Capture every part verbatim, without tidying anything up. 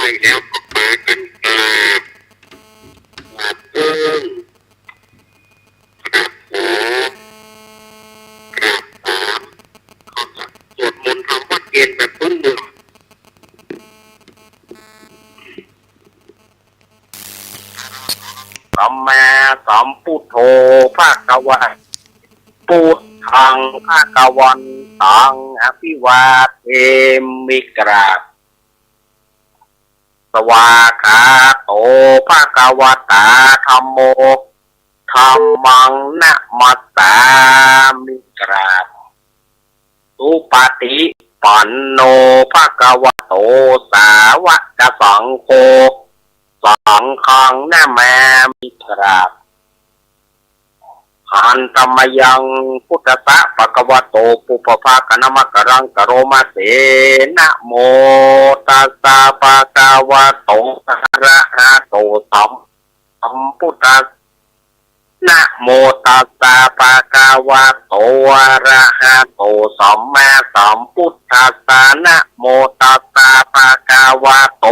ไปแล้วก็ไปกันกราบ กราบเอิ้น กราบขอ กราบขาน เขาจะสวดมนต์ทำวัตรเย็นแบบพื้นเมือง สัมมาสัมพุทโธภะคะวะ พุทธังภะคะวันตัง อะภิวาเทมิ กราบ สวากขาโตภะคะวะตาธัมโม ธัมมังนะมัสสามิ กราบ สุปฏิปันโนภะคะวะโต สาวกสังโฆ สังฆังนะมามิ กราบ หันตะมะยังพุทธัสสะภะคะวะโต ปุพพะภาคะนะมะกะรังกะโรมะเส นะโมตัสสะภะคะวะโต อะระหะโต สัม สัมพุทธัสสะ นะโมตัสสะภะคะวะโต อะระหะโต สัมมาสัมพุทธัสสะ นะโมตัสสะภะคะวะโต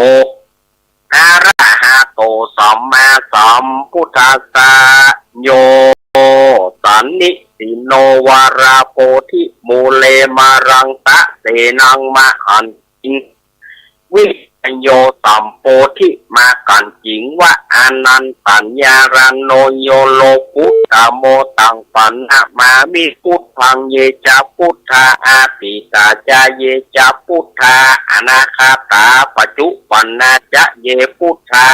อะระหะโต สัมมาสัมพุทธัสสะ โย สันนิสินโน วาราโพธิมูเล มารัง ตะเสนัง มหันติง วิชโย สัมโพธิ มากัญจิง วะ อานันตัญญารัณโณ โย โลกุตตะโม ตัง ปะนะมามิ พุทธัง เย จะ พุทธา อะตีตา จะ เย จะ พุทธา อะนาคาตา ปัจจุปันนา จะ เย พุทธา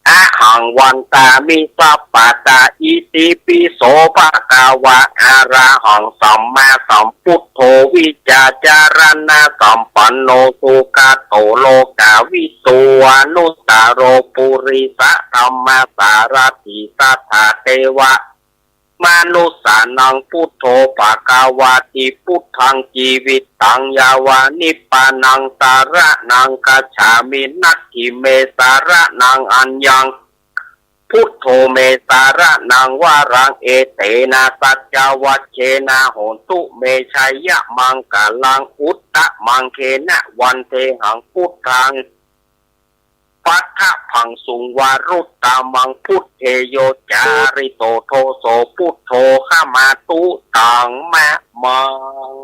อะหัง วันตามิ สัพพะทา อิติปิโส ภะคะวะ อะระหัง สัมมาสัมพุทโธ วิชชาจารณะสัมปันโน สุขะโต โลกาวิทู อนุตตะโร ปุริสะธัมมะสารถี สัทธา เตวะ มะนุสสานัง พุทโธ ภะคะวะติ พุทธัง จีวิตัง ยาวะ นิพพานัง สะระณัง คัจฉามิ นัตถิ เม สะระณัง อัญญัง พุทโธ เม สะระณัง วะรัง เอเตนะ สัจจวัจเจนะ โหนตุ เม ชะยะมังคะลัง อุตตะมัง เคนะ วันเทหัง พุทธัง ปัทธัพพังสุง วะรุตตะมัง พุทเท โย จาริโต โทโส พุทโธ ขะมาตุ ตัง มะมัง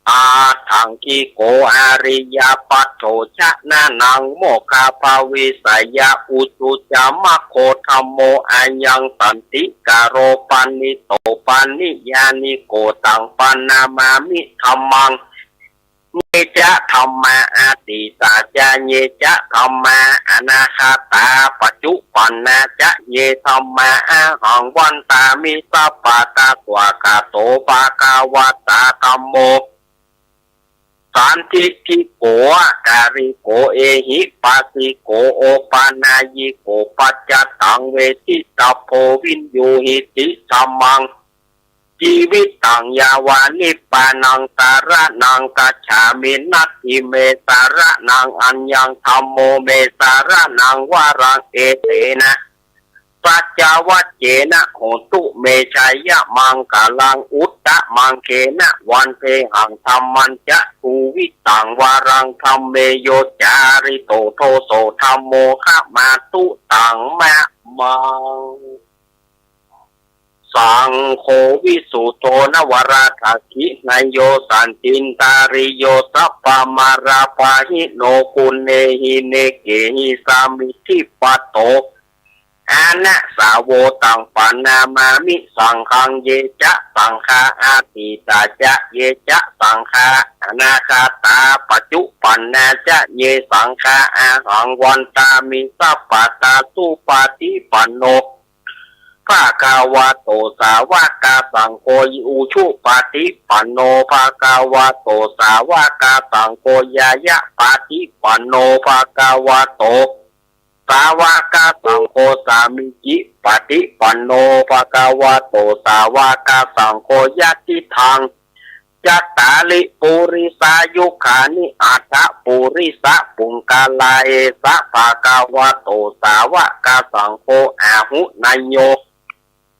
อัฏฐังคิโก อะริยะปัจโจ จะนะนัง โมคคัพพะวิสยะ อุจจุจามัคโค ธัมโม อะยัง สันติกะโร ปะณิโต ปะณิยานิโก ตัง ปะนะมามิ ธัมมัง เย จะ ธัมมา อะตีตา จะ เย จะ ธัมมา อะนาคาตา ปัจจุปันนา จะ เย ธัมมา อะหัง วันตามิ สัพพะทา สวากขาโต ภะคะวะตา ธัมโม สันทิฏฐิโก อะกาลิโก เอหิปัสสิโก โอปะนายิโก ปัจจตัง เวทิตะโพ วิญญูหิติ ธัมมัง จีวิตัง ยาวะ นิพพานัง สะระณัง คัจฉามิ นัตถิ เม สะระณัง อัญญัง ธัมโม เม สะระณัง วะรัง เอเตนะ สัจจวัจเจนะ โหนตุ เม ชะยะมังคะลัง อุตตะมัง เคนะ วันเทหัง ธัมมัญจะ ทูวิตัง วะรัง ธัมเม โย จาริโต โทโส ธัมโม ขะมาตุ ตัง มะมัง สังโฆ วิสุทโธ นวราทักขินายโย สันตินตาริโย สัพพะมาราปะหิโน ปุณเณหิ เนเกหิ สามิทธิปัตโต อะนะสาโว ตัง ปะนะมามิ สังฆัง เย จะ สังฆา อะตีตา จะ เย จะ สังฆา อะนาคาตา ปัจจุปันนา จะ เย สังฆา อะหัง วันตามิ สัพพะทา สุปะฏิปันโน ภะคะวะโต สาวกสังโฆ อุชุปะฏิปันโน ภะคะวะโต สาวกสังโฆ ญาณปะฏิปันโน ภะคะวะโต สาวกสังโฆ สามีจิปะฏิปันโน ภะคะวะโต สาวกสังโฆ ยะติทัง จัตตาริ ปุริสายุคานิ อัตถะ ปุริสะปุงกะลา เอสะ ภะคะวะโต สาวกสังโฆ อาหุเนโย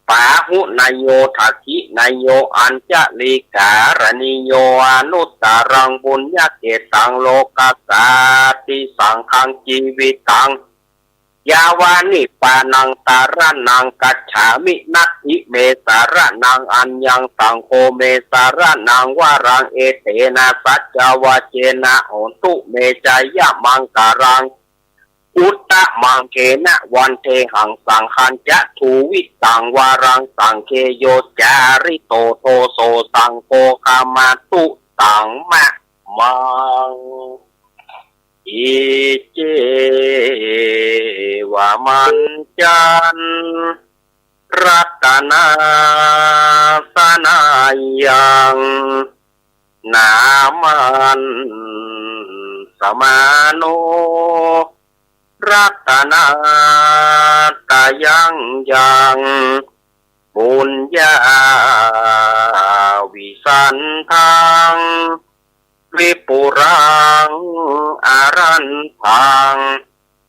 ปาหุเนยโย ทักขิเนยโย อัญชลีกรณีโย อนุตตรังปุญญเขตตัง โลกัสสาติสังขัง จีวิตัง ยาวะนิพพานัง สรณังคัจฉามิ นัตถิเม สรณัง อัญญัง สังโฆเม สรณัง วรัง เอเตนะ สัจจวจเจนะ โหนตุเม จายะมังคะลัง อุตตมัง เขนะ วันเทหัง สังฆัญจะ ทูวิตัง วรัง สังเคโย จาริโต โทโส สังโฆ ขมาตุ ตังมะมัง อิเจวะมัญจัน รัตนาสนายัง นามันสมาโน รัตนาตยังยัง ปุญญาวิสันทัง วิปุลังอรันตัง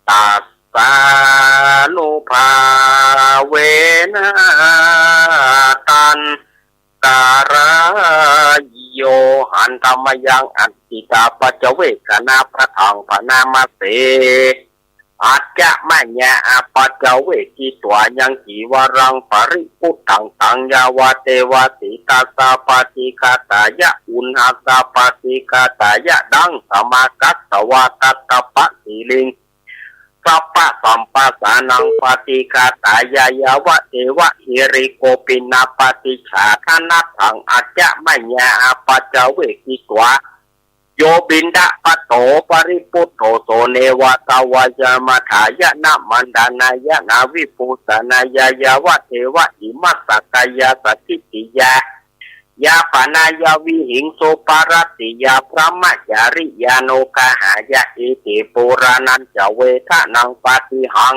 ตัสสานุภาเวนะ ตัน กะระโย หันธรรมยัง อัตถิตาปัจจเวกขณาปะทัง ภะนะมะเส อัจจะมะยาอาปัจจเวกขิตวา ยังจีวรัง ปริภุตถัง ตัง ยาวะเตวะ สีตัสสะปะฏิฆาตายะ อุณหัสสะปะฏิฆาตายะ ดัง สมากัสสวา กัสสปะ สีลิง สัพพะสัมปสานัง ปะฏิฆาตายะ ยาวะเตวะ หิริโกปินะ ปะฏิฆาทะนะทัง อัจจะมะยาอาปัจจเวกขิตวา โยบิณฑะปะโต ปริภุตโต โสเนวะ ทวายะมะถายะ นะมันดานายะ นะวิภูสะนายะ ยาวะเตวะ อิมัสสะกายาสะทิฏฐิยา ยาปะนายะ วิหิงสุปะรัตติยา พรหมจริยานุกะหายะ อิติปูราณัญจะ เวทะนัง ปะฏิหัง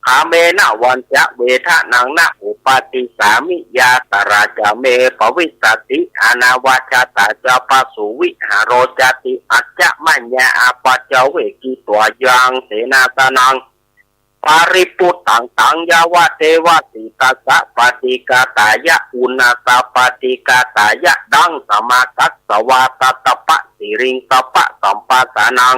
ขะเมนะ วัญจะ เวทะนัง นะ อุปาติสสามิ ยาตราจะเม ภวิสสะติ อานาวาชาตาจะ ปะสุวิหะโรจาติ อัจจะมะยาอาปัจจเวกขิตวา ยังเสนาสนัง ปริภุตถัง ตัง ยาวะเตวะ สีตัสสะปะฏิฆาตายะ อุณหัสสะปะฏิฆาตายะ ดัง สมากัสสวา สัตตปะ สีลิง สัพพะสัมปสานัง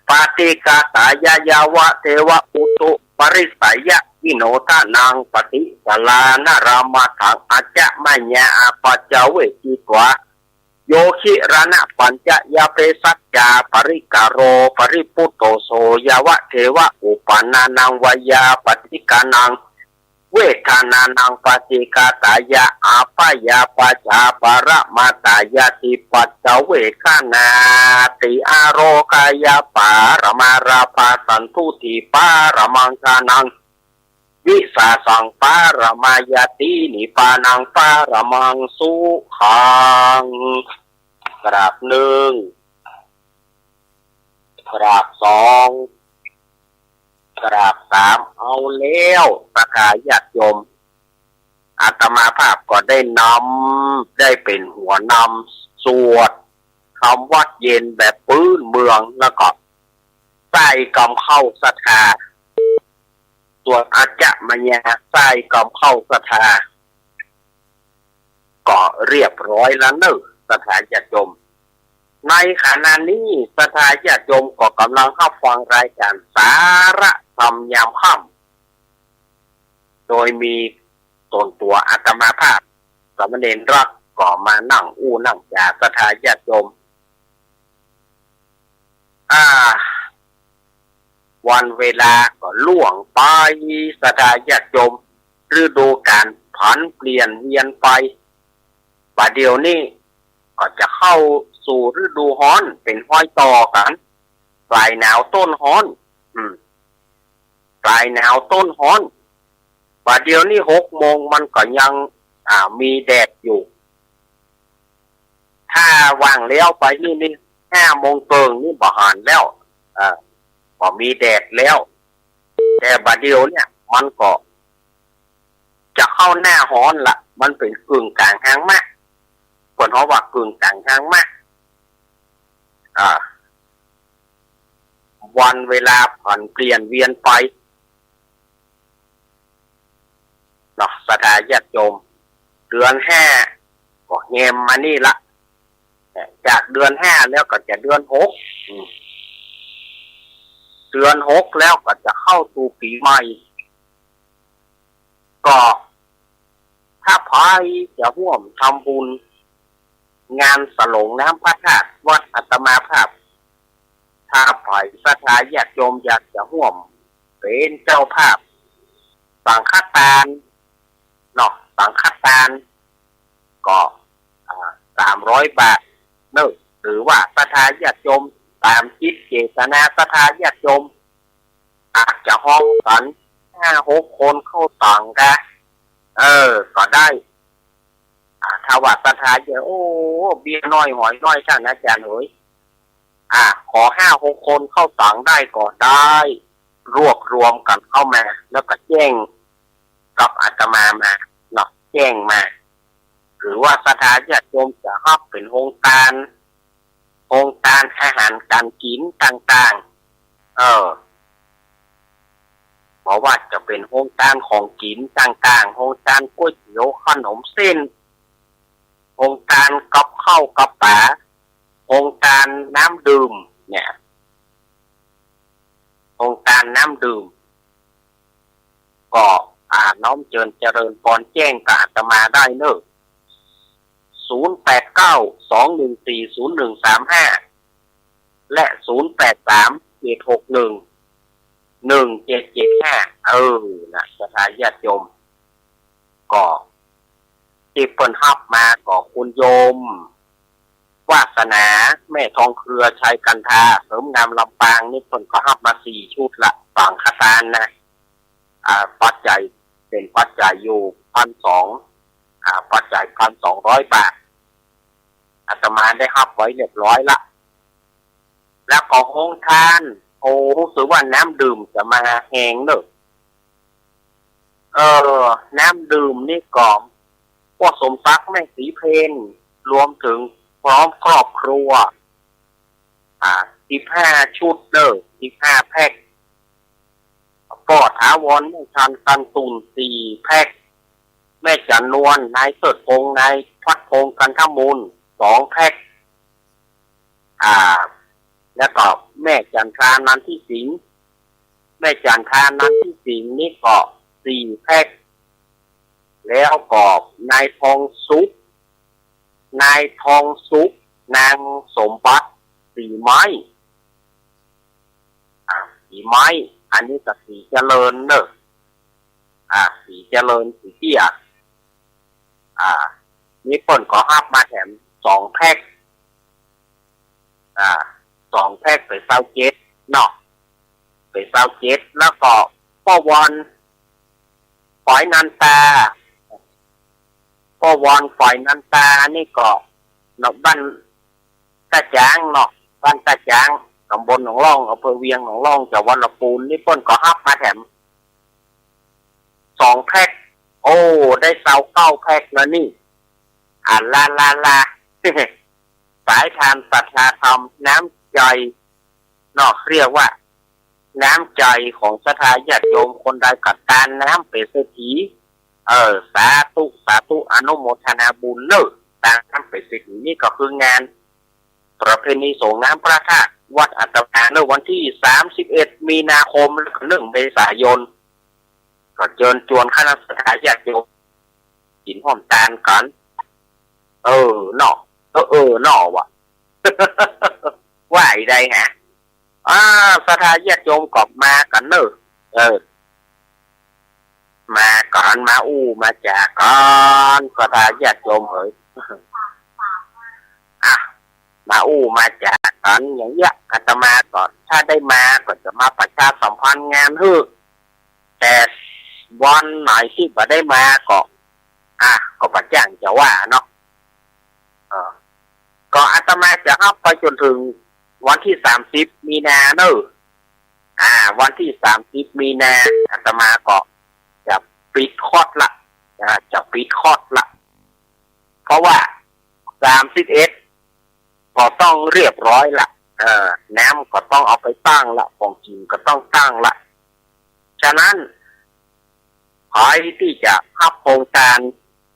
ปะฏิฆาตายะ ยาวะเตวะ อุตุปะริสสายะ วิโนทะนัง ปะฏิสสะลานะลามาทัง อัจจะมะยาอาปัจจเวกขิตวา โยคิระณะปัญจะยะ เภสัชชาปะริกะโร ปะริภุตโต โส ยาวะเตวะ อุปปาทานัง วายาปะฏิกานัง เวทะนานัง ปะฏิฆาตายะ อาพยาปชาปะระมาตายะ ติปัจจเวกขณาติ อาโรคยาปะระมาลาภาสันตุติปะระมัง ทานัง วิสาสังปะระมายะติ นิพพานังปะระมังสุขัง กราบนึ่ง กราบสอง กราบสาม เอาแล้ว ศรัทธาญาติโยม อาตมาภาพก็ได้นำ ได้เป๋นหัวนำ สวดทำวัตรเย็นแบบปื้นเมือง แล้วก็ใส่กำเข้าศรัทธา สวดอัจจะมะยา ใส่กำเข้าศรัทธา ก็เรียบร้อยแล้วเนอะ ศรัทธาญาติโยม ในขณะนี้ศรัทธาญาติโยมก็กำลังฮับฟังรายการสาระธรรมยามค่ำ โดยมีต๋นตั๋วอาตมาภาพ สามเณรรัก ก็มานั่งอู้นั่งจ๋า ศรัทธาญาติโยม อ่า วันเวลาก็ล่วงไป ศรัทธาญาติโยม ฤดูก๋าลผันเปลี่ยนเวียนไป บ่าเดี่ยวนี้ก็จะเข้าสู่ฤดูฮ้อนเป๋นฮอยต่อกั๋น ปลายหนาวต้นฮ้อน อืม ปลายหนาวต้นฮ้อน บ่าเดี่ยวนี้หกโมงมันก็ยัง อ่า มีแดดอยู่ ถ้าว่างแล้วไปนี่ นี่ห้าโมงเกิ่งนี่บ่หันแล้ว อ่า บ่มีแดดแล้ว แต่บ่าเดี่ยวเนี่ยมันก็จะเข้าหน้าฮ้อนละ มันเป๋นกึ่งก๋างฮางมะ เปิ้นฮ้องว่ากึ่งก๋างฮางมะ อ่า วันเวลาผันเปลี่ยนเวียนไป ศ เนาะ ศรัทธาญาติโยม เดือนห้าก็แฮมมานี่ละ จากเดือนห้าแล้วก็จะเดือนหก อืม เดือนหกแล้วก็จะเข้าสู่ปี๋ใหม่ ก็ถ้าใผจะฮ่วมทำบุญงานสลงน้ำพระธาตุวัดอาตมาภาพ ถ้าใผศรัทธาญาติโยมอยากจะฮ่วมเป๋นเจ้าภาพสังฆทาน เนาะ สังฆทาน ก็ อ่า สามร้อยบาทเนาะ หรือว่าศรัทธาญาติโยมต๋ามจิตเจตนาศรัทธาญาติโยม อาจจะฮองกั๋นห้าหกคนเข้าตั๋งกา เออ ก็ได้ อ่า ถ้าว่าศรัทธาเยอะ โอ้ เบี้ยน้อยหอยน้อย ต้านอาจ๋ารย์เหย อ่า ขอห้าหกคนเข้าตั๋งได้ก็ได้ รวบรวมกั๋นเข้ามา แล้วก็แจ้งกับอาตมามาเนาะ แจ้งมา หรือว่าศรัทธาญาติโยมจะฮับเป๋นโฮงตาน โฮงตานอาหารก๋านกิ๋นต่างๆ เออ บ่ว่าจะเป๋นโฮงตานของกิ๋นต่างๆ โฮงตานก๋วยเตี๋ยว ขนมเส้น โฮงตานกับข้าวกับป๋า โฮงตานน้ำดื่มเนี่ย โฮงตานน้ำดื่ม ก็ อ่า น้อมเจิญเจริญปอนแจ้งกับอาตมาได้เนาะ ศูนย์แปดเก้า สองหนึ่งสี่ ศูนย์หนึ่งสามห้า และ ศูนย์แปดสาม เจ็ดหกหนึ่ง หนึ่งเจ็ดเจ็ดห้า เออ นะ ศรัทธาญาติโยม ก็ตี้เปิ้นฮับมาก็คุณโยมวาสนา แม่ทองเครือ ชัยกันทา เสริมงามลำปาง นี่เปิ้นก็ฮับมาสี่ชุดละ สังฆทานนะ อ่า ปัจจัย เป๋นปัจจัยอยู่พันสอง อ่า ปัจจัยพันสองร้อยบาท อาตมาได้ฮับไว้เรียบร้อยละ แล้วก็โฮงตาน โอ้ ฮู้สึกว่าน้ำดื่มจะมาแฮงเนาะ เออ น้ำดื่มนี่ก็ ป้อสมศักดิ์ แม่ศรีเพญ รวมเถิงพร้อมครอบครัว อ่า สิบห้าชุดเนาะ สิบห้าแพ็ค ป้อถาวร แม่จันทร์ ตันตุ่น สี่แพ็ค แม่จันนวล นายเสิร์ชพงษ์ นายพัดพงษ์ กันทมูล สองแพ็ค อ่า แล้วก็แม่จันทรา นันทิสิงห์ แม่จันทรา นันทิสิงห์นี่ก็สี่แพ็ค แล้วก็นายทองสุข นายทองสุข นางสมบัติ สี่ไม้ อ่า สี่ไม้ อันนี้ก็ศรีเจริญเนาะ อ่า ศรีเจริญ ศรีเตี้ย อ่า นี่เปิ้นก็ฮับมาแถมสองแพ็ค อ่า สองแพ็คเป๋นซาวเจ็ดเนาะ เป๋นซาวเจ็ด แล้วก็ป้อวอน ฝอยนันตา ป้อวอน ฝอยนันตา นี่ก็ เนาะ บ้านต้าจ๊างเนาะ บ้านต้าจ๊าง ต๋ำบลหนองล่อง อำเภอเวียงหนองล่อง จังหวัดลำปูน นี่เปิ้นก็ฮับมาแถมสองแพ็ค โอ้ ได้ซาวเก้าแพ็คแล้วนี่ อ่า ลา ลา ลา สายทานศรัทธาธรรม น้ำใจ๋เนาะ เรียกว่าน้ำใจ๋ของศรัทธาญาติโยม คนใดก็ตานน้ำเป๋นเศรษฐี เออ สาธุ สาธุ อนุโมทนาบุญเนาะ ตานน้ำเป๋นเศรษฐี นี่ก็คืองานประเพณีสรงน้ำพระธาตุวัดอาตมาเนาะ วันตี้สามสิบเอ็ดมีนาคม แล้วก็หนึ่งเมษายน ก็เจิญจวนคณะศรัทธาญาติโยม กิ๋นฮ่วมตานกั๋น เออ เนาะ เออ เออ เนาะ ว่า ว่าอีกใดฮะ อ่า ศรัทธาญาติโยมก็มากั๋นเนาะ เออ มากั๋น มาอู้มาจ๋ากั๋น ศรัทธาญาติโยมเหย อ่ะ มาอู้มาจ๋ากั๋นอย่างเนี้ย อาตมาก็ ถ้าได้มาก็จะมาประชาสัมพันธ์งานหื้อ แต่วันไหนตี้บ่ได้มาก็ อ่ะ ก็บ่จ้างจะว่าเนาะ เออ ก็อาตมาจะฮับไปจ๋นเถิงวันตี้สามสิบมีนาเนาะ อ่า วันตี้สามสิบมีนา อาตมาก็จะปิดคอร์สละ อ่า จะปิดคอร์สละ เพราะว่าสามสิบเอ็ดก็ต้องเรียบร้อยละ เออ น้ำก็ต้องเอาไปตั้งละ ของกิ๋นก็ต้องตั้งละ ฉะนั้น ใผตี้จะฮับโฮงตาน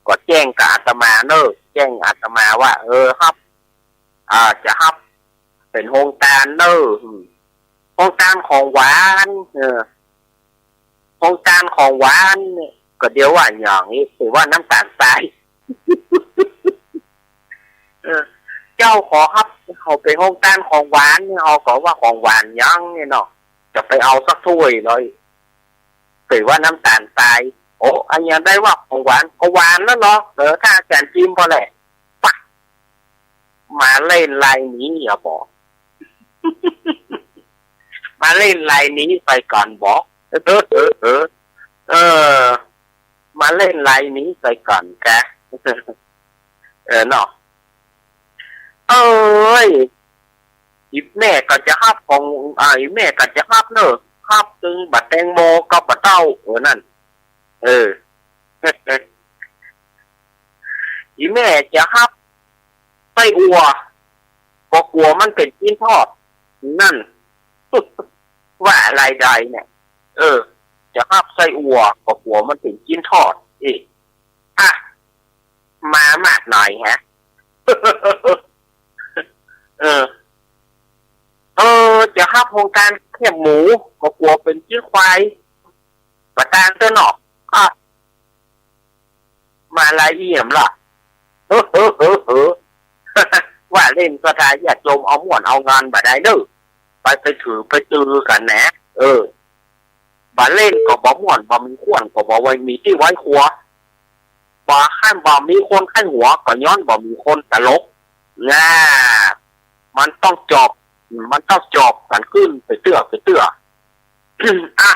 ก็แจ้งกับอาตมาเน่อ แจ้งอาตมาว่า เออ ฮับ อ่า จะฮับเป๋นโฮงตานเน่อ อืม โฮงตานของหวาน เออ โฮงตานของหวานเนี่ย ก็เดี๋ยวว่าหยังอี้ เป๋นว่าน้ำต๋าลทราย เออ เจ้าขอฮับ เขาไปโฮงตานของหวานเนี่ย เฮาก็ว่าของหวานหยังเนี่ยเนาะ จะไปเอาสักถ้วยเลย เป๋นว่าน้ำต๋าลทราย โอ้ อะหยังได้ว่าของหวาน ก็หวานแล้วเนาะ เออ ถ้าอาจ๋ารย์จิมพอแหละ ปะ มาเล่นลายนี้อย่าบอก มาเล่นลายนี้ใส่ก่อนบอก เออ เออ เออ เออ มาเล่นลายนี้ใส่ก่อนกะ เออเนาะ เอ้ย อีแม่ก็จะฮับของ อ่า อีแม่ก็จะฮับเน่อ ฮับตึงบ่าแตงโมกับบ่าเต้า เออ นั่น เออ อีแม่จะฮับไส้อั่ว ก็กั๋วมันเป๋นจิ๊นทอด นั่น ว่าอะไรได้เนี่ย เออ จะฮับไส้อั่ว ก็กั๋วมันเป๋นจิ๊นทอด เอ๊ะ อ่ะ มามาดหน่อยฮะ เออ เออ จะฮับโฮงตานแคบหมู ก็กั๋วเป๋นจิ๊นควาย บ่าต่างเตื้อเนาะ อ่ะ มาลายอี้แหมล่ะ เฮ้อ เฮ้อ เฮ้อ เฮ้อ ว่าเล่น ศรัทธาญาติโยมเอาม่วนเอางานบ่ได้เน่อ ไป ไปถือไปตือกั๋นแหนะ เออ บ่เล่นก็บ่ม่วน บ่มีขวัญก็บ่ไว้มีตี้ไว้ครัว บ่คันบ่มีคนใค่หัว ก็ย้อนบ่มีคนตลก น่า มันต้องจบ มันต้องจบกั๋นขึ้นไปเตื้อ ไปเตื้อ อ่ะ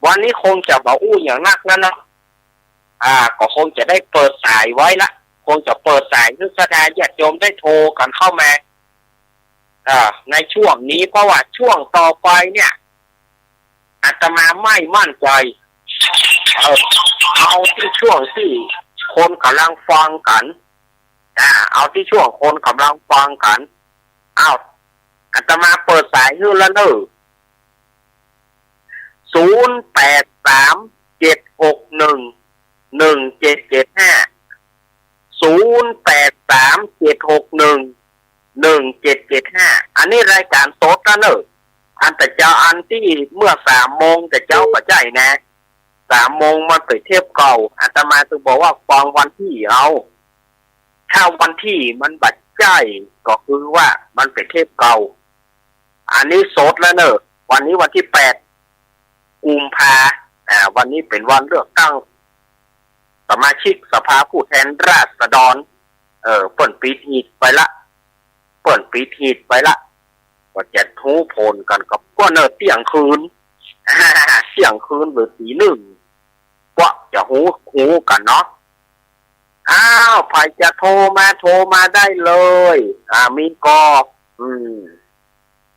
วันนี้คงจะบ่อู้หยังนักแล้วเนาะ อ่า ก็คงจะได้เปิดสายไว้ละ คงจะเปิดสายหื้อศรัทธาญาติโยมได้โทรกั๋นเข้ามา อ่า ในช่วงนี้ เพราะว่าช่วงต่อไปเนี่ย อาตมาไม่มั่นใจ๋ เออ เอาตี้ช่วงตี้คนก่ำลังฟังกั๋น อ่า เอาตี้ช่วงคนก่ำลังฟังกั๋น อ้าว อาตมาเปิดสายหื้อแล้วเน่อ ศูนย์แปดสามเจ็ดหกหนึ่งหนึ่งเจ็ดเจ็ดห้า ศูนย์แปดสามเจ็ดหกหนึ่งหนึ่งเจ็ดเจ็ดห้า อันนี้รายก๋านสดนะเน่อ อันแต่เจ๊า อันตี้เมื่อสามโมงแต่เจ๊าบ่ใจ้นะ สามโมงมันเป๋นเทปเก่า อาตมาจึงบอกว่าฟังวันตี้เอา ถ้าวันตี้มันบ่ใจ้ ก็คือว่ามันเป๋นเทปเก่า อันนี้สดแล้วเน่อ วันนี้วันตี้แปดกุมภา อ่า วันนี้เป๋นวันเลือกตั้งสมาชิกสภาผู้แทนราษฎร เออ เปิ้นปิดหีบไปละ เปิ้นปิดหีบไปละ ก็จะฮู้ผลกั๋นก็ ก็เน่อเตี้ยงคืน เตี้ยงคืนหรือตีหนึ่ง ก็จะฮู้ ฮู้กั๋นเนาะ อ้าว ใผจะโทรมา โทรมาได้เลย อ่า มีก็ อืม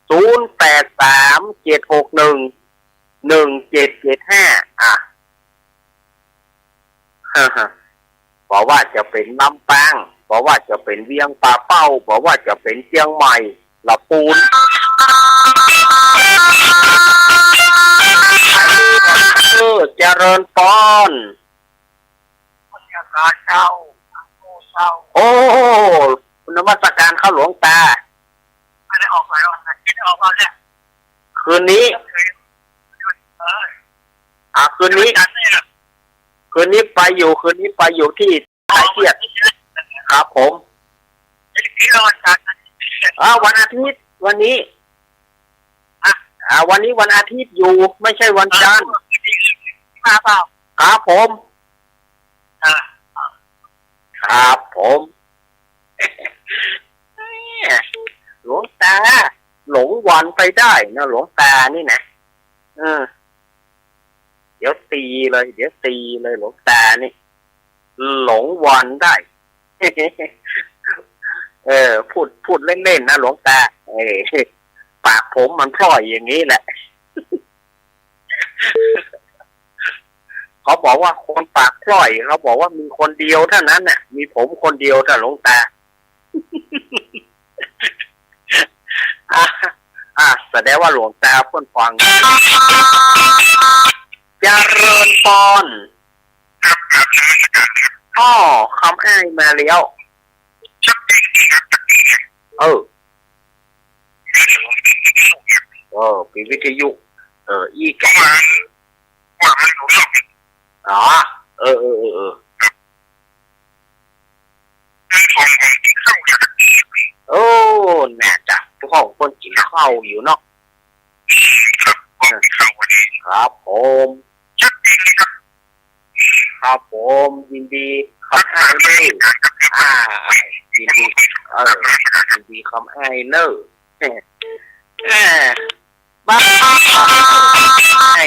ศูนย์แปดสามเจ็ดหกหนึ่งหนึ่งเจ็ดเจ็ดห้า อ่ะ บ่ว่าจะเป๋นลำปาง บ่ว่าจะเป๋นเวียงป่าเป้า บ่ว่าจะเป๋นเจียงใหม่ ละปูน เออ เจริญปอน นมัสการเจ้า โอ้เจ้า โอ้ นมัสการครับหลวงตา ไม่ได้ออกไปวันอาทิตย์ ออกเอาเนี่ย คืนนี้ เออ อ่า คืนนี้ วันจันทร์เนี่ย คืนนี้ไปอยู่ คืนนี้ไปอยู่ตี้ อ๋อ ไอ้เกียรติ วันอาทิตย์เนี่ย ครับผม เอ๊ะ พี่เอาวันจันทร์ อ่า วันอาทิตย์ วันนี้ อ่ะ อ่า วันนี้วันอาทิตย์อยู่ ไม่ใช่วันจันทร์ เออ มาเปล่า ครับผม อ่า ครับผม หลวงตา หลงวันไปได้นะ หลวงตานี่นะ เออ เดี๋ยวตีเลย เดี๋ยวตีเลย หลวงตานี่ หลงวันได้ เออ พูด พูดเล่นๆ นะ หลวงตา เออ ปากผมมันพร่อยอย่างนี้แหละ เขาบอกว่าคนปากพร่อย เขาบอกว่ามีคนเดียวเท่านั้นน่ะ มีผมคนเดียวเท่านั้น หลวงตา อ่ะ อ่ะ แสดงว่าหลวงตาเปิ้นฟัง เจริญ ปอน ครับ ครับ นมัสก๋านครับ อ้อ คำอ้ายมาแล้ว ชักเด้งดีครับ ชักเด้งเนี่ย เออ เดี๋ยวผมปิดวิทยุครับ เออ ปิดวิทยุ เออ อี้ เพราะว่า ว่ามันรู้เรื่อง อ๋อ เออ เออ เออ เออ ครับ เออ ผม ผมกิ๋นข้าวอยู่ครับ โอ้ น่าจะ พ่องเปิ้นกิ๋นข้าวอยู่เนาะ อืม ครับ พ่องกิ๋นข้าวพอดี ครับผม ชัดเจนเลยครับ ครับผม ยินดีครับอ้ายเน่อ อ่า ยินดี เออ ยินดีครับอ้ายเน่อ เอ้ย เอ้ย บ้าน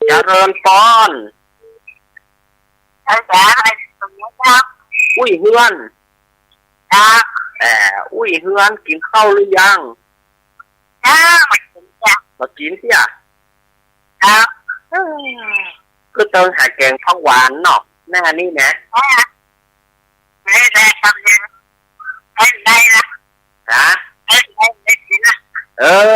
เจริญปอน อาจ๋ารย์ สวัสดีครับ อุ้ยเฮือน ครับ เอ่อ อุ้ยเฮือน กิ๋นข้าวหรือยัง ยัง บ่กิ๋นจ้ะ บ่กิ๋นเสีย ครับ เอ้ย คือเติงหาแกงผักหวานเนาะ หน้านี้นะ อ่า ไม่ได้ทำเลย ไม่ได้ละ ฮะ ไม่ได้ ไม่กิ๋นละ เออ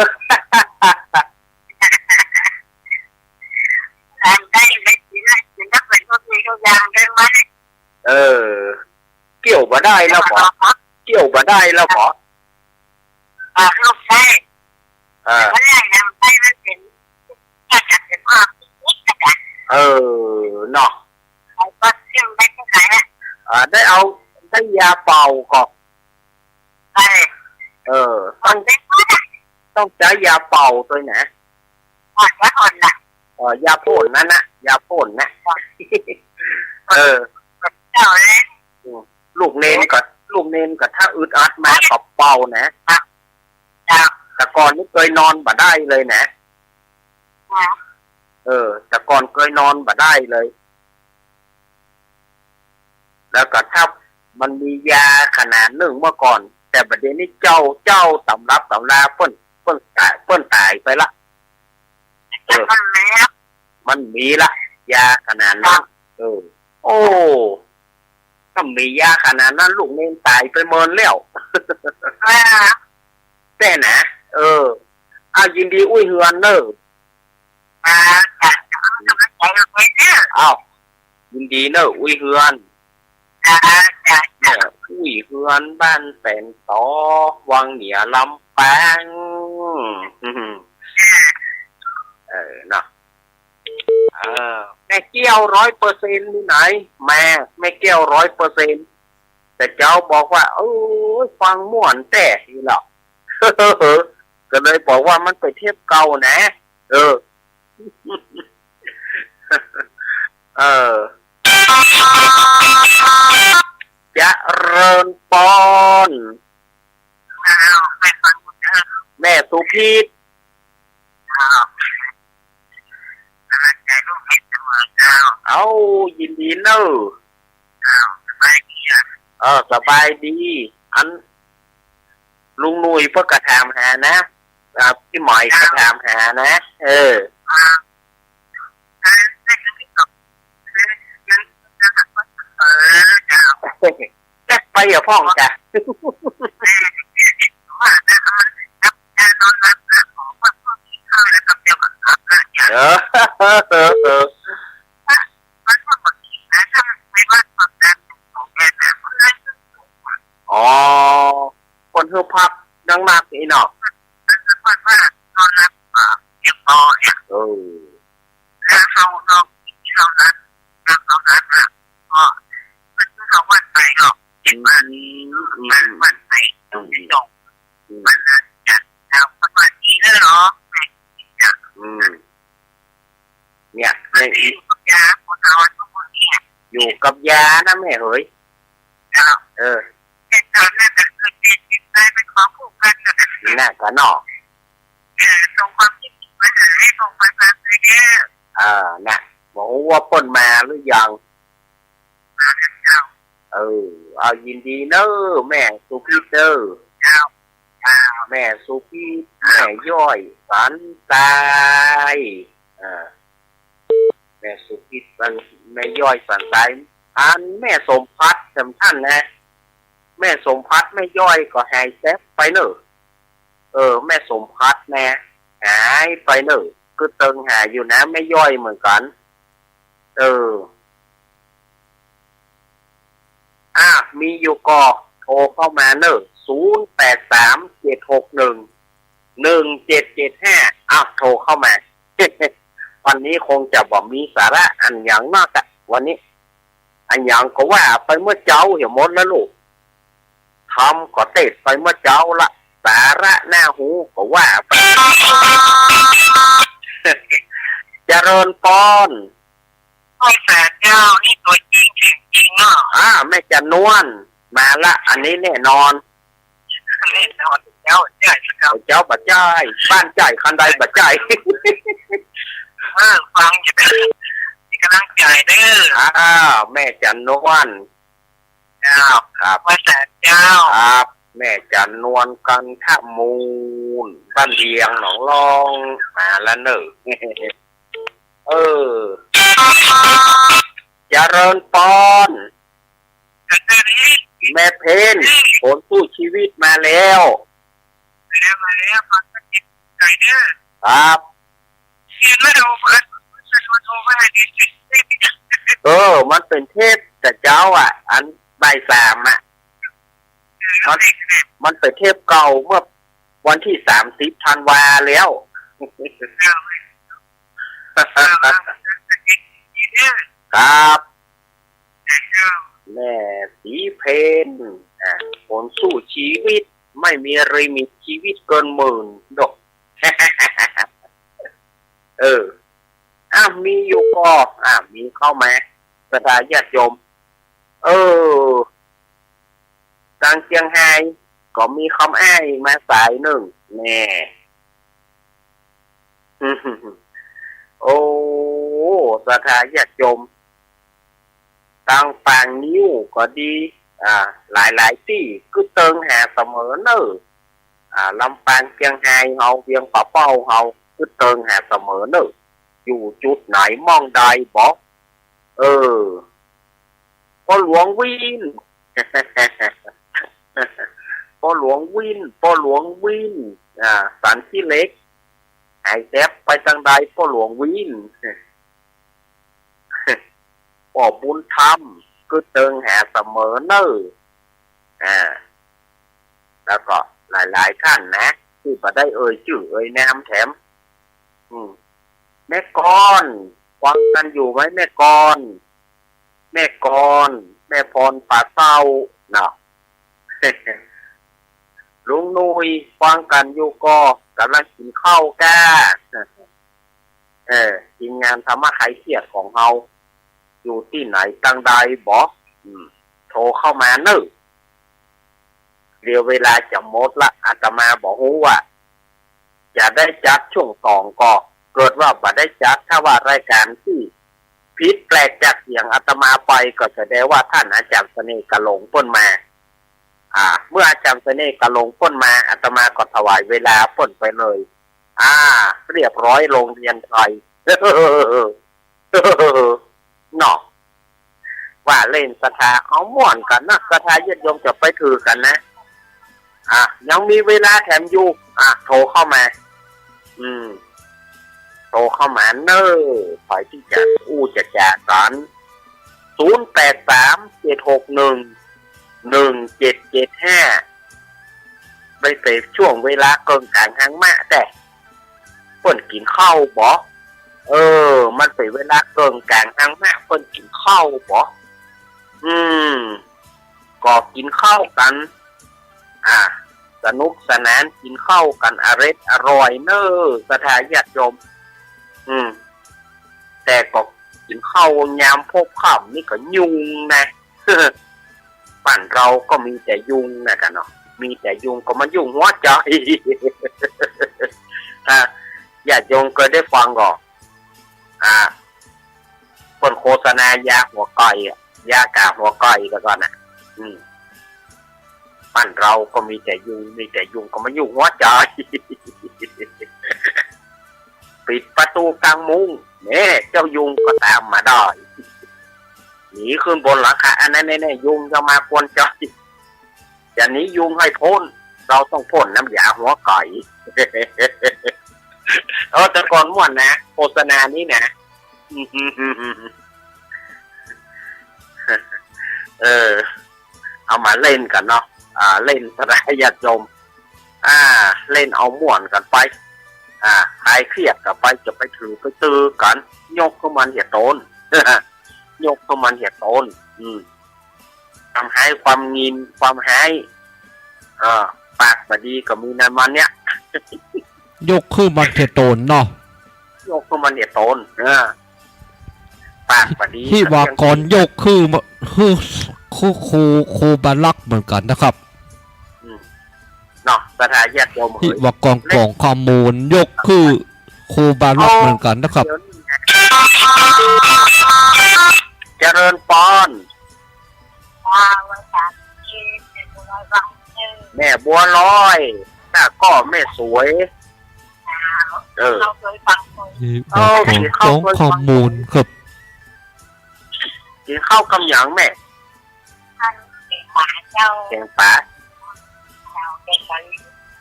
ทำได้ ไม่กิ๋นละ กิ๋นแล้วเป็นพวกนี้ทุกอย่างได้ไหม เออ เกี่ยวบ่ได้แล้วบ่ เกี่ยวบ่ได้แล้วบ่ ออกลูกได้ เออ แต่ว่าแรกยังได้มันเป็น ก็จะเป็นความคิดนะจ๊ะ เออ เนาะ เขาก็เข้มได้เท่าไหร่อะ อ่า ได้เอา ได้ยาเป่าก่อ ใช่ เออ ต้อง ต้องใจ๊ยาเป่าตวยนะ อ่อน ยาอ่อนน่ะ เออ ยาพ่นนั่นนะ ยาพ่นนะ เออ เจ้าเลย อืม ลูกเณรก็ ลูกเณรก็ถ้าอึดอัดมาก็เป่านะ จ้ะ แต่ก่อนนี่เกยนอนบ่ได้เลยนะ ค่ะ เออ แต่ก่อนเกยนอนบ่ได้เลย แล้วก็ถ้ามันมียาขนาดนึ่งเมื่อก่อน แต่บัดเดี๋ยวนี้เจ้า เจ้าต๋ำรับต๋ำราเปิ้น เปิ้นต๋าย เปิ้นต๋ายไปละ เออ มันมีละ ยาขนาดนั้น เออ โอ้ ถ้ามียาขนาดนั้น ลูกเณรต๋ายไปเมินแล้ว อ่า แต๊นะ เออ อ้าว ยินดีอุ้ยเฮือนเน่อ อ่า จ้ะ กำลังใจลูกเณรเน่อ อ้าว ยินดีเน่อ อุ้ยเฮือน จ้ะ จ้ะ แม่อุ้ยเฮือนบ้านแสนตอ วังเหนือลำปาง เออ เนาะ เออ แม่แก้วร้อยเปอร์เซ็นต์นี่ไหน แม่ แม่แก้วร้อยเปอร์เซ็นต์ แต่เจ้าบอกว่า เอ้ย ฟังม่วนแต๊นี่แหละ ก็เลยบอกว่ามันเป๋นเทปเก่านะ เออ เออ เจริญปอน อ้าว แม่ฟังอยู่เน่อ แม่สุพิษ อ้าว กำลังใจลูกเณรเสมอเจ้า เอ้า ยินดีเน่อ อ้าว สบายดีอะ เออ สบายดี อัน ลุงหนุ่ยเปิ้นก็ถามหานะ อ่า ปี้หมอยก็ถามหานะ เออ อ่า เออ เจ้า แจ๊กไปอย่าพ่องจ้ะ เออ เออ เออ อ๋อ เปิ้นหื้อพักนักๆ นี่เนาะ เปิ้นว่านอนหลับ เออ เพียงพอเนี่ย เออ ถ้าเฮานอน เฮาหลับ หลับ เฮาหลับ หลับ ก็ เปิ้นหื้อเฮาวันไปเนาะ เจ็ดวัน อืม วัน วันไป อืม สอง อืม วันนะ จ้ะ เอา ประมาณนี้เลยเนาะ อืม เนี่ย แม่ อยู่กับยา คนเราทุกคนเนี่ย อยู่กับยานะแม่เหย เจ้า เออ แต่ตอนนั้นน่ะ เกิดเป็นจิตใจเป็นของคู่กันน่ะ น่ะกะเนาะ เออ ส่งความคิดถึงมาหา ให้ส่งไปฟังเลยเด้อ เออ น่ะ บ่ฮู้ว่าเปิ้นมาหรือยัง มาแล้วเจ้า เออ เอายินดีเน่อ แม่สุพิษเน่อ เจ้า เจ้า แม่สุพิษ แม่ย้อยสันทราย เออ แม่สุพิษ แม่ย้อยสันทราย อันแม่สมพัดแจ่มจั้นนะ แม่สมพัด แม่ย้อยก็หายแต๊บไปเน่อ เออ แม่สมพัดแน่ หายไปเน่อ คือเติงหาอยู่นะ แม่ย้อยเหมือนกั๋น เออ อ่ะ มีอยู่ก่อ โทรเข้ามาเน่อ ศูนย์แปดสาม เจ็ดหกหนึ่ง หนึ่งเจ็ดเจ็ดห้า อ่ะ โทรเข้ามา วันนี้คงจะบ่มีสาระอันหยังนักอะ วันนี้ อันหยังก็ว่าไปเมื่อเจ๊าเหียหมดแล้วลูก ธรรมก็เตศน์ไปเมื่อเจ๊าละ สาระน่าฮู้ก็ว่าไป เจริญปอน ไหว้สาเจ้า นี่ตั๋วจริงเสียงจริงเนาะ อ่า แม่จันนวล มาละ อันนี้แน่นอน แน่นอน เจ๊าบ่ใจ้ เจ๊าบ่ใจ้ บ้านใจ้ คันใดบ่ใจ้ เออ ฟังอยู่เน่อ มีก๋ำลังใจ๋เน่อ อ่า แม่จันนวล เจ้า ครับ ไหว้สาเจ้า ครับ แม่จันนวล กันทมูล บ้านเวียงหนองลอง มาละเน่อ เออ เจริญปอน แม่เพ็ญ ผลสู้ชีวิตมาแล้ว มาแล้ว มาแล้ว ฟังก็จิตใจ๋เน่อ ครับ เขียนแล้วเดี๋ยวเปิด เออ มันเป๋นเทปแต่เจ๊าอะ อันบ่ายสามอะ มัน มันเป๋นเทปเก่าเมื่อวันตี้สามสิบธันวาแล้ว ครับ แม่สีเพ็ญ อ่ะ ผลสู้ชีวิต ไม่มีลิมิต ชีวิตเกินหมื่น ดอก เออ อ่ะ มีอยู่ก่อ อ่ะ มีเข้ามา ศรัทธาญาติโยม เออ ตางเจียงฮายก็มีคำอ้ายมาสายนึ่ง แน่ โอ้ ศรัทธาญาติโยม ตางป่างงิ้วก็ดี อ่า หลายๆ ตี้ กึ๊ดเติงหาเสมอเน่อ อ่า ลำปาง เจียงฮายเฮา เวียงป่าเป้าเฮา กึ๊ดเติงหาเสมอเน่อ อยู่จุดไหน หม่องใดบ่ เออ ป้อหลวงวิน ป้อหลวงวิน ป้อหลวงวิน อ่า สันขี้เหล็ก หายแต๊บไปตางใด ป้อหลวงวิน ป้อบุญธรรม กึ๊ดเติงหาเสมอเน่อ อ่า แล้วก็หลายๆ ท่านนะ ตี้บ่ได้เอ่ยจื้อเอ่ยนามแถม อืม แม่กร ฟังกั๋นอยู่ไหม แม่กร แม่กร แม่พรป่าเศร้าเนาะ ลุงหนุ่ย ฟังกั๋นอยู่ก่อ ก๋ำลังกิ๋นข้าวก้า เออ ทีมงานธรรมะคลายเครียดของเฮา อยู่ตี้ไหนตางใดบ่ อืม โทรเข้ามาเน่อ เดี๋ยวเวลาจะหมดละ อาตมาบ่ฮู้ว่า จะได้จัดช่วงสองก่อ เกิดว่าบ่ได้จัด ถ้าว่ารายก๋านตี้ผิดแปลกจากเสียงอาตมาไป ก็แสดงว่าต้านอาจ๋ารย์เสน่ห์กาหลงเปิ้นมา อ่า เมื่ออาจ๋ารย์เสน่ห์กาหลงเปิ้นมา อาตมาก็ถวายเวลาเปิ้นไปเลย อ่า เรียบร้อย โรงเรียนไทย เนาะ ว่าเล่น ศรัทธา เอาม่วนกั๋นนะ ศรัทธาญาติโยมจะไปถือกั๋นนะ อ่ะ ยังมีเวลาแถมอยู่ อ่ะ โทรเข้ามา อืม โทรเข้ามาเน่อ ใผตี้จะอู้จะจ๋ากั๋น ศูนย์แปดสาม เจ็ดหกหนึ่ง หนึ่งเจ็ดเจ็ดห้า ไปเป๋นช่วงเวลาเกิ่งก๋างฮางมะแต๊ เปิ้นกิ๋นข้าวบ่ เออ มันเป๋นเวลาเกิ่งก๋างฮางมะ เปิ้นกิ๋นข้าวบ่ อืม ก็กิ๋นข้าวกั๋น อ่า สนุกสนานกิ๋นข้าวกั๋นอร็ดอร่อยเน่อ ศรัทธาญาติโยม อืม แต่ก็กิ๋นข้าวยามพบค่ำนี่ก็ยุ่งนะ บ้านเฮาก็มีแต่ยุงนะกะเนาะ มีแต่ยุงก็มายุ่งหัวใจ๋ อ่ะ ญาติโยมเกยได้ฟังก่อ อ่า เปิ้นโฆษณายาหัวใจ๋อะ ยาแก้หัวใจ๋แต่ก่อนน่ะ อืม บ้านเฮาก็มีแต่ยุง มีแต่ยุงก็มายุ่งหัวใจ๋ ปิดประตู๋ก๋างมุ้ง แน่ เจ้ายุงก็ต๋ามมาได้ หนีขึ้นบนหลังคา อันนั้นแน่ๆ ยุงจะมากวนใจ๋ จะหนียุงหื้อป๊น เฮาต้องพ่นน้ำยาหัวใจ๋ เออ แต่ก่อนม่วนนะ โฆษณานี้นะ เออ เอามาเล่นกั๋นเนาะ อ่า เล่นสะดาญาติโยม อ่า เล่นเอาม่วนกั๋นไป อ่า คลายเครียดกั๋นไป จะไปถือไปตือกั๋น ยกขึ้นมาเหียโตน ยกขึ้นมาเหียโตน อืม ทำฮ้ายความงิน ความฮ้าย เออ ปากบ่ดีก็มีในมันเนี่ย ยกขึ้นมาเหียโตนเนาะ ยกขึ้นมาเหียโตน เออ ปากบ่ดี ตี้ว่าก่อนยกขึ้นมา คือ คือครู ครูบาลักษณ์เหมือนกั๋นนะครับ อืม เนาะ สะดาญาติโยมเอ๋ย ตี้ว่าก่อนกองข้อมูลยกขึ้นครูบาลักษณ์เหมือนกั๋นนะครับ เจริญปอน แม่บัวลอย แล้วก็แม่สวย เออ ตี้ว่าก่อนกองข้อมูลครับ กิ๋นข้าวกำหยังแม่ แกงป๋า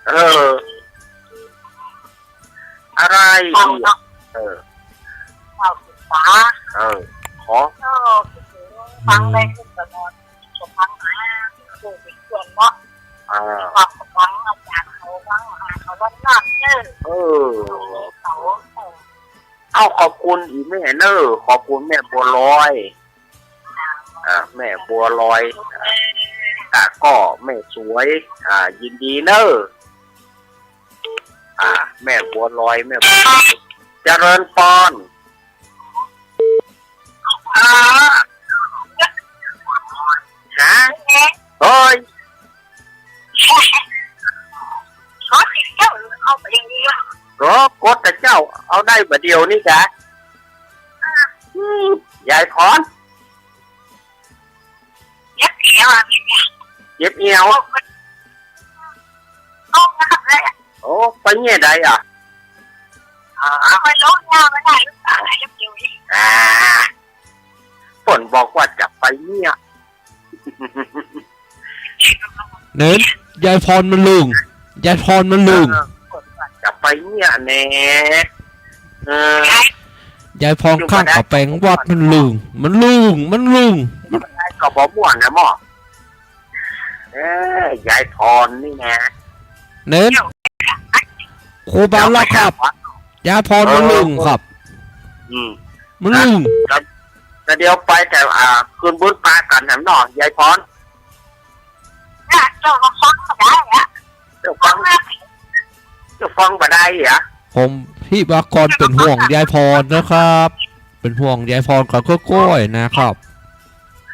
เออ อะไรอีก เออ เออ ขอ เออ เอ้า ขอบคุณอีแม่เน่อ ขอบคุณแม่บัวลอย อ่า แม่บัวลอย อ่า แล้วก็แม่สวย อ่า ยินดีเน่อ อ่า แม่บัวลอย แม่บัวลอย เจริญปอน อ่า ฮะ เฮ้ย โอ้ กดแต่เจ๊า เอาได้บ่าเดี่ยวนี้กะ อืม ยายพร เจ็บเอวอะ เจ็บเอว โอ้ ไปเยียะใดอะ อ่า เปิ้นบอกว่าจะไปเยียะ เน้น ยายพรมันลึง ยายพรมันลึง เออ จะไปเยียะแหน่ เออ ยายพรข้างก๋ำแปงวัดมันลึง มันลึง มันลึง มันก็บ่ม่วนนะหม้อ เอ้ย ยายพรนี่นะ เน้น ครูบาลักษณ์ครับ ยายพรมันลึงครับ อืม มันลึง แต่ แต่เดี๋ยวไปแต่ อ่า คืนบุญปากั๋นแหมเนาะ ยายพร เจ้าฟังบ่ได้อะ เจ้าฟัง เจ้าฟังบ่ได้อะ ผม ตี้ว่าก่อนเป๋นห่วงยายพรนะครับ เป๋นห่วงยายพรกับก้อยๆ นะครับ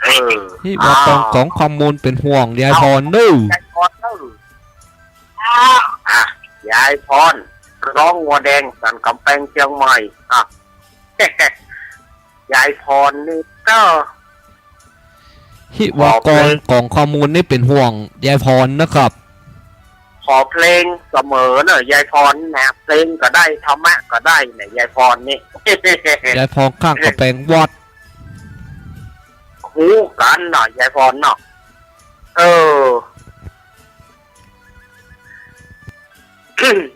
เออ ตี้ว่าก่อนกองข้อมูลเป๋นห่วงยายพรเน่อ ยายพรเน่อ อ่ะ ยายพร ร้องงัวแดงสันก๋ำแปงเจียงใหม่ อ่ะ ยายพรนี่ก็ ตี้ว่าก่อนกองข้อมูลนี่เป๋นห่วงยายพรนะครับ ขอเพลงเสมอเน่อ ยายพรนะ เพลงก็ได้ ธรรมะก็ได้เนี่ย ยายพรนี่ ยายพรข้างก๋ำแปงวัด ฮู้กั๋นเนาะ ยายพรเนาะ เออ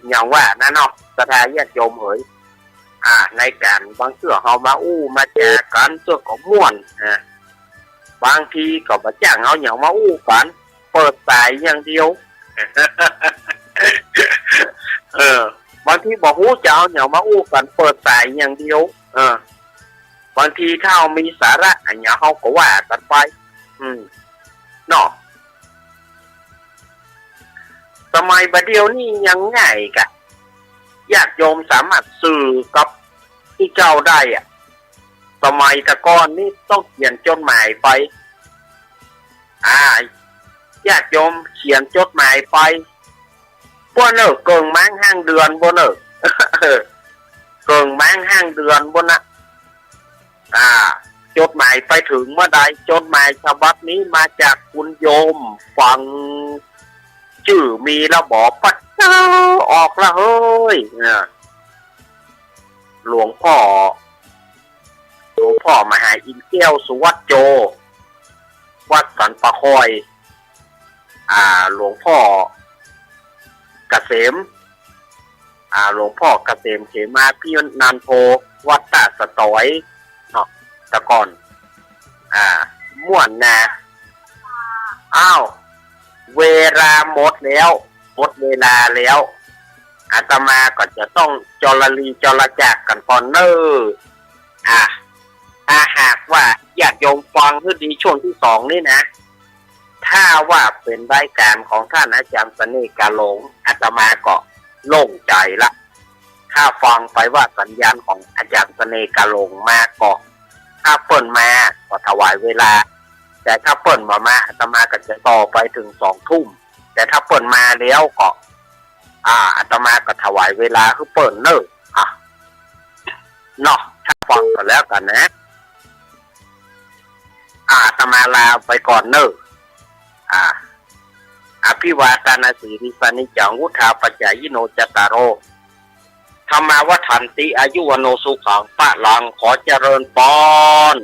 อย่างว่านะเนาะ ศรัทธาญาติโยมเอ๋ย อ่า ในก๋านบางเตื้อเฮามาอู้มาจ๋ากั๋นเตื้อก็ม่วน อ่า บางทีก็บ่จ้างเอาหยังมาอู้กั๋น เปิดสายอย่างเดียว เออ บางทีบ่ฮู้จะเอาหยังมาอู้กั๋น เปิดสายอย่างเดียว เออ บางทีถ้าเฮามีสาระอะหยังเฮาก็ว่ากั๋นไป อืม เนาะ สมัยบ่าเดี่ยวนี้ยังง่ายกะ ญาติโยมสามารถสื่อกับตี้เจ้าได้อะ สมัยแต่ก่อนนี่ต้องเขียนจดหมายไป อ่า ญาติโยมเขียนจดหมายไป ปู้นเน่อ เกิ่งแม้ห้างเดือนปู้นเน่อ เกิ่งแม้ห้างเดือนปู้นนะ อ่า จดหมายไปเถิงเมื่อใด จดหมายฉบับนี้มาจากคุณโยม ฟังจื้อมีละบ่ ปัดเจ้าออกละเฮ้ย เนี่ย หลวงพ่อ หลวงพ่อมหาอินทร์แก้วสุวัตโจ วัดสันป่าคอย อ่า หลวงพ่อเกษม อ่า หลวงพ่อเกษมเขมาภินันโท วัดต้าสะตอย เนาะ แต่ก่อน อ่า ม่วนนา อ้าว เวลาหมดแล้ว หมดเวลาแล้ว อาตมาก็จะต้องจรลีจรจากกั๋นก่อนเน่อ อ่ะ ถ้าหากว่าญาติโยมฟังหื้อดีช่วงตี้สองนี้นะ ถ้าว่าเป๋นรายก๋านของต้านอาจ๋ารย์เสน่ห์กาหลง อาตมาก็โล่งใจ๋ละ ถ้าฟังไปว่าสัญญาณของอาจ๋ารย์เสน่ห์กาหลงมาก็ ถ้าเปิ้นมาก็ถวายเวลา แต่ถ้าเปิ้นบ่มา อาตมาก็จะต่อไปเถิงสองทุ่ม แต่ถ้าเปิ้นมาแล้วก็ อ่า อาตมาก็ถวายเวลาหื้อเปิ้นเน่อ อ่ะ เนาะ ถ้าฟังก็แล้วกั๋นนะ อาตมาลาไปก่อนเน่อ อ่า อภิวาทนสีลิสสะนิจจัง วุฑฒาปจายิโน จัตตาโร ธัมมาวัฑฒันติ อายุวัณโณ สุขัง พะลัง ขอเจริญปอน